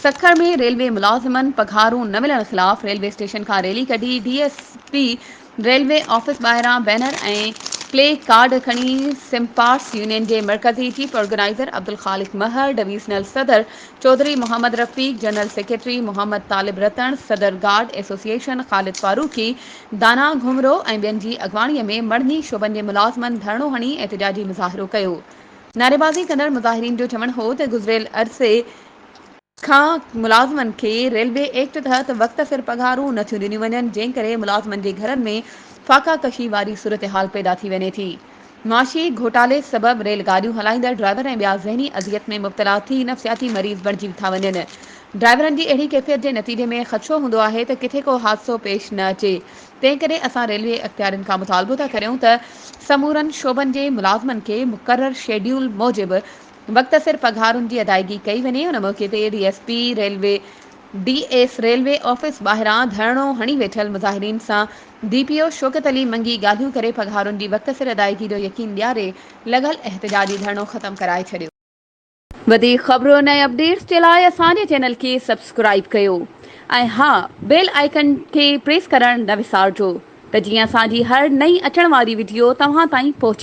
Sukkur ۾ railway ملازمن پگهارون نه ملڻ خلاف ريلوي اسٽيشن کان ريلي ڪڍي D S P railway office ٻاهران بينر ۽ پلي ڪارڊ کڻي سمپارس يونين جي مرڪزي chief organizer Abdul Khaliq Mahar, divisional صدر چوڌري محمد رفيق، جنرل سيڪريٽري محمد طالب رتڻ، صدر گارڊ ايسوسيئيشن خالد فاروقي، دانا گهمرو ۽ ٻين جي اڳواڻي ۾ مڙني شعبن جي ملازمن ڌرڻو هڻي احتجاجي مظاهرو ڪيو. نعريبازي ڪندڙ مظاهرين جو چوڻ هو ته گذريل عرصي کان ملازمن کي ريلوي ايڪٽ تحت وقت سر پگهارون نه ٿيون ڏنيون وڃن جنهن ڪري ملازمن جي گهرن ۾ فاقا ڪشي واري صورتحال پيدا ٿي وڃي ٿي. معاشي گهوٽالي سبب ريل گاڏيون هلائيندڙ ڊرائيور ۽ ٻيا ذهني اذيت ۾ مبتلا ٿي نفسياتي مريض بڻجي ٿا وڃن. ڊرائيورن جي اهڙي ڪيفيت جي نتيجي ۾ خدشو هوندو آهي ته ڪٿي ڪو حادثو پيش نه اچي تنهن ڪري اسان ريلوي اختيارين کان مطالبو ٿا ڪريون ته سمورن شعبن جي ملازمن کي مقرر شيڊيول موجب وقت سر پگهارن جي ادائيگي ڪئي وڃي ان موقعي تي D S P railway D S railway office ٻاهران ڌرڻو هڻي ويٺل مظاهرين سان D P O Shaukat Ali Mangi ڳالهيون ڪري پگهارن جي وقت سر ادائيگي جو يقين ڏياري لڳل احتجاجي ڌرڻو ختم ڪرائي ڇڏيو. وڌيڪ خبرن ۽ اپڊيٽس جي لاء اسان جي چينل کي سبسڪرائيب ڪيو ۽ ها بيل آئيڪن کي پريس ڪرڻ نه وسارجو ته جيئن اسان جي هر نئين اچڻ واري وڊيو توهان تائين پهچي.